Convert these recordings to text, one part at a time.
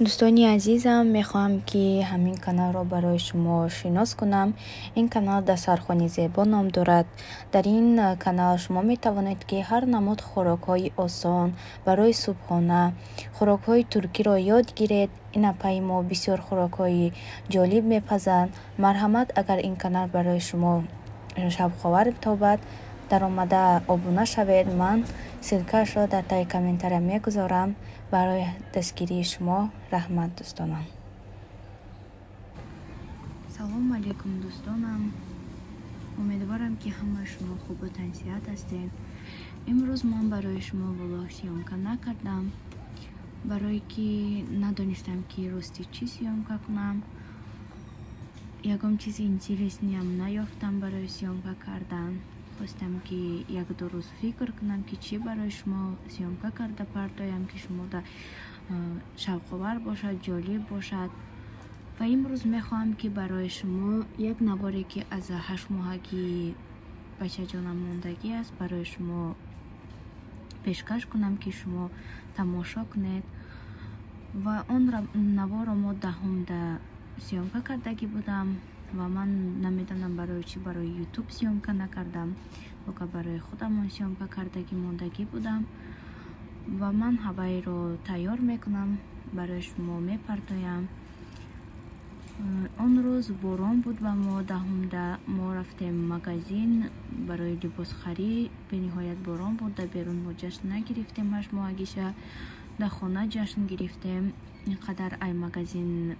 Дӯстони азизам, мехоҳам, ки ҳамин каналро барои шумо шинос кунам. Ин канал Дастархони зебо ном дорад. Дар ин канал шумо метавонед, ки ҳар намуд хӯрокҳои осон барои субҳона, хӯрокҳои туркиро ёд гиред. Ин апаи мо бисёр хӯрокҳои ҷолиб мепазанд. Марҳамат, агар ин канал барои шумо шавқовар тобад, даромада обуна шавед. Ман ссылкаашро дар таги комментария мегузорам. Барои дастгирии шумо раҳмат, дӯстонам. Салому алейкум, дӯстонам. Умедворам, ки ҳамаи шумо хубу тансиҳат ҳастед. Имрӯз ман барои шумо влог съёмка накардам, барое ки надонистам, ки рости чӣ съёмка кунам. Ягон чизи интересныйам наёфтам барои съёмка кардан. Хостам, ки як-ду рӯз фикр кунам, ки чӣ барои шумо съёмка карда партоям, ки шумода шавқовар бошад, ҷолиб бошад. Ва имрӯз мехоҳам, ки барои шумо як наворе, ки аз ҳаштмоҳагии бачаҷонам мондагӣ аст, барои шумо пешкаш кунам, ки шумо тамошо кунед. Ва он наворо мо 10-умда съёмка кардагӣ будам ва ман намедонам, барои чӣ барои ютуб съёмка накардам, бока барои худамон съёмка кардагӣ мондагӣ будам. Ва ман ҳавайро тайёр мекунам, барои шумо мепартоям. Он рӯз борон буд ва мо 10-умда мо рафтем магазин барои либосхарӣ. Бениҳоят борон буд, дар берун мо ҷашн нагирифтем ҳаштмоҳагиша, дар хона ҷашн гирифтем. Ин қадар ай магазин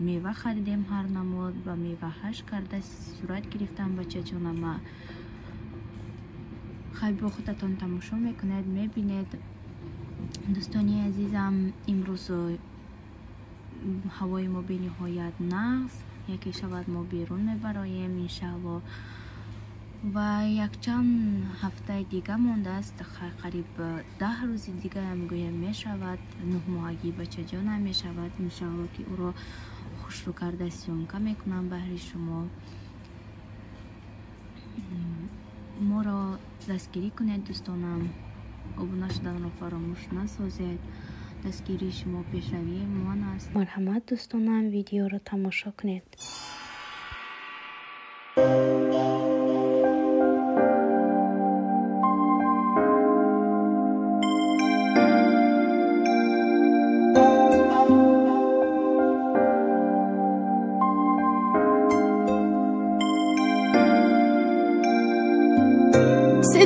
мева харидем, ҳар намуд, ба мева ҳаш карда сурат гирифтам бачаҷонама. Хай, бо худатон тамошо мекунед, мебинед. Дӯстони азизам, имрӯз ҳавои мо бениҳоят нағз, яке шавад мо берун мебароем, иншаалло. Ва якчанд ҳафтаи дига мондааст, қариб 10 рӯзи дигаам гӯям мешавад, 9-моҳагии бачаҷонам мешавад. Иншаалло, ки ӯро хушрӯ карда съёмка мекунам баҳри шумо. Моро дастгирӣ кунед, дӯстонам, обуна шуданро фаромӯш насозед. Дастгирии шумо пешравии ман аст. Марҳамат, дӯстонам, видеоро тамошо кунед.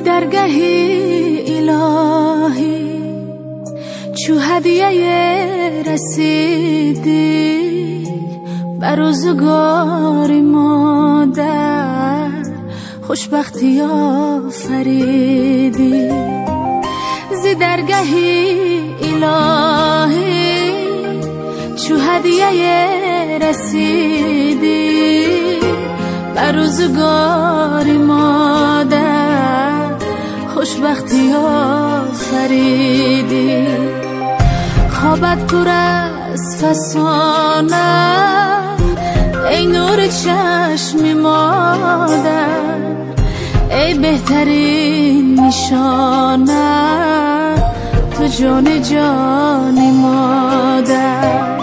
درگه الهی چو هدیه رسیدی بر روزگار مادر خوشبختی آفریدی. ز درگه الهی چو هدیه رسیدی بر روزگار مادر خوشبختی آفریدی. خوابت پر از فسانه ای نور چشم مادر، ای بهترین نشانه تو جان جان مادر.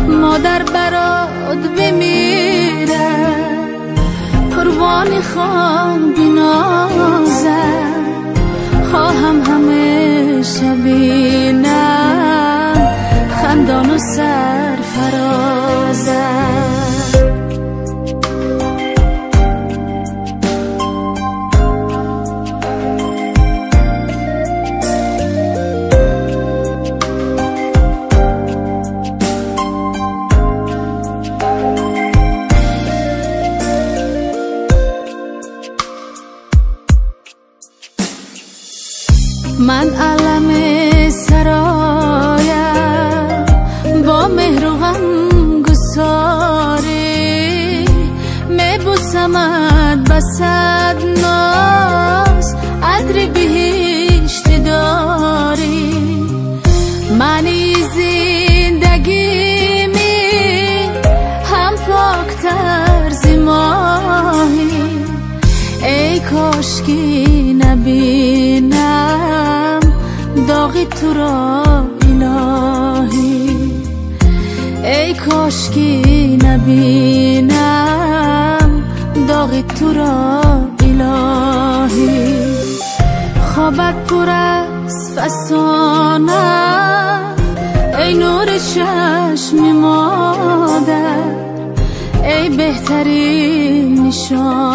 مادر برات بمیره قربان خان بنازم، خواهم همیشه بینم خندان و سرفرازم. من علم سرایم با مهر و غم گساری، میبوسمت به صد ناز عطر بهشت داری. معنی زندگی می هم پاکتر ز ماهی، ای کاش که نبینم داغ تو را الهی. Эй кошки набинам доғи туро, илоҳӣ. Хобат пур аз фасона, эй нури чашми модар, эй беҳтарин нишона.